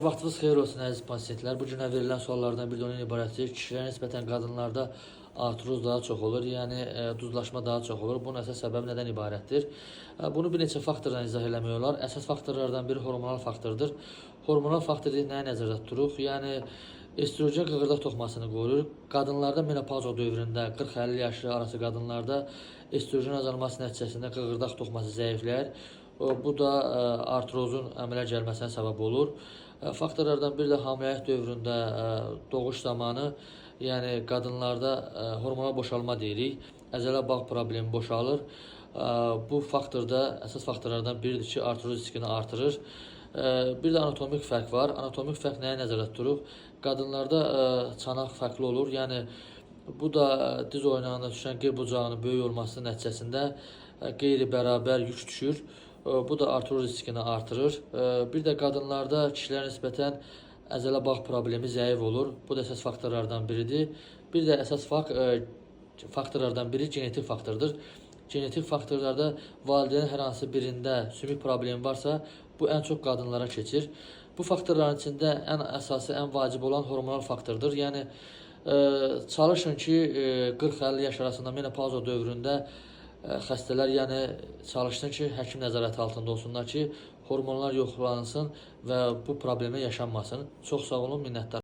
Vaxtınız xeyir olsun əziz pasiyentlər. Bu günə verilən suallardan biri də ondan ibarətdir. Kişilərə nisbətən qadınlarda artroz daha çox olur, yəni duzlaşma daha çox olur. Bunun əsas səbəbi nədən ibarətdir? Bunu bir neçə faktorla izah eləmək olar. Əsas faktorlardan biri hormonal faktordur. Hormonal faktor dedik nəyi nəzərdə tuturuq? Yəni estrogen qığırdaq toxumasını qoruyur. Qadınlarda menopauza dövründə 40-50 yaşı arası qadınlarda estrogen azalması nəticəsində qığırdaq toxuması zəifləyir. Bu da artrozun əmələ gəlməsinə səbəb olur. Faktorlardan biri də hamiləlik dövründə doğuş zamanı, yəni qadınlarda hormonal boşalma deyirik. Əzələ bağ problemi boşalır. Bu faktor da əsas faktorlardan biridir ki, artroz riskini artırır. Bir də anatomik fərq var. Anatomik fərq nəyi nəzərdə tuturuq? Qadınlarda çanaq fərqli olur. Yəni bu da diz oynağına düşən qeyb bucağının böyük olması nəticəsində qeyri-bərabər yük düşür. Bu da artroz riskini artırır. Bir də qadınlarda kişilərə nisbətən əzələ bağ problemi zəif olur. Bu da əsas faktorlardan biridir. Bir də əsas faktorlardan biri genetik faktordur. Genetik faktorlarda valideyn hər hansı birində sümük problemi varsa, bu ən çox qadınlara keçir. Bu faktorların içində ən əsası, ən vacib olan hormonal faktordur. Yəni çalışın ki, 40-50 yaş arasında menopauza dövründə xəstələr, yəni çalışsın ki, həkim nəzarəti altında olsunlar ki, hormonlar yoxlanılsın və bu problemə yaşanmasın. Çox sağ olun, minnətdaram.